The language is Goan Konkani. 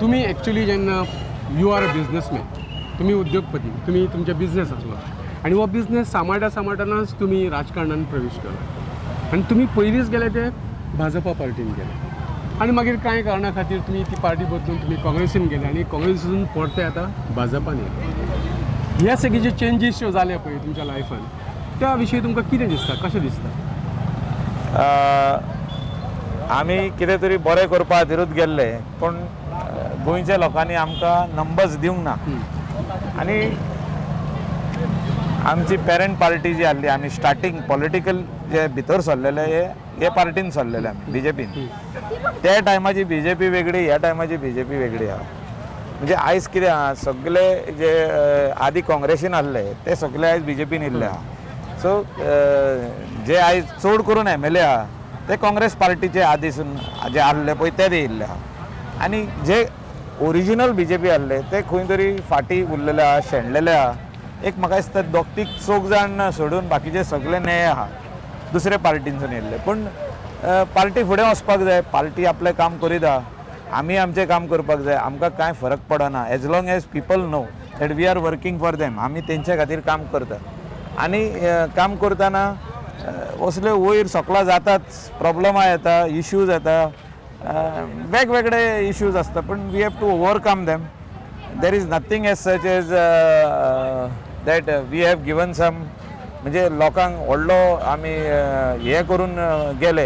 तुमी एक्चुली जेन्ना you are a businessman, तुमी उद्योगपती, तुमी तुमचे बिजनेस आसलो आनी हो बिजनेस सांबाळटा सांबाळटनाच तुमी राजकारणान प्रवेश केलो आनी तुमी पयलींच गेले ते भाजपा पार्टीन गेले आनी मागीर कांय कारणा खातीर तुमी ती पार्टी बदलून तुमी काँग्रेसीन गेले आनी काँग्रेसीसून परते आतां भाजपान येयले. ह्या सगळे जे चेंजीस ज्यो जाले पळय तुमच्या लायफान, त्या विशयी तुमकां कितें दिसता, कशें दिसता? आमी कितें तरी बरें करपा खातीरूच गेल्ले, पूण गोंयच्या लोकांनी आमकां नंबर्स दिवंक ना. आनी आमची पेरंट पार्टी जी आहली, आमी स्टार्टींग पॉलिटिकल जे भितर सरलेले, हे हे पार्टीन सरलेले आमी, बीजेपीन. त्या टायमाची बीजेपी वेगळी, ह्या टायमाची बीजेपी वेगळी आहा. म्हणजे आयज कितें आहा, सगळे जे आदी काँग्रेसीन आहले ते सगळे आयज बीजेपीन येयल्ले आहा. सो जे आयज चड करून एमएलए आहा ते काँग्रेस पार्टीचे आदीसून जे आहले पळय ते येयल्ले आहा आनी जे ओरिजिनल बीजेपी आहले ते खंय तरी फाटीं उरलेले आहा, शेणलेले आहा. एक म्हाका दिसता दोग तीग चौग जाण सोडून बाकीचे सगळे नेय आहा, दुसरे पार्टीनसून येयल्ले. पूण पार्टी फुडें वचपाक जाय. पार्टी आपलें काम करीत आहा, आमी आमचें काम करपाक जाय. आमकां कांय फरक पडना as long as people know that we are working for them. आमी तेंच्या खातीर काम करता आनी काम करतना असले वयर सकला जातात, प्रॉब्लमां येता, इश्यूज येता, वेगवेगळे इश्यूज आसता, पूण we have to overcome them. There is nothing as such as that we have given some, म्हणजे लोकांक व्हडलो आमी हें करून गेले.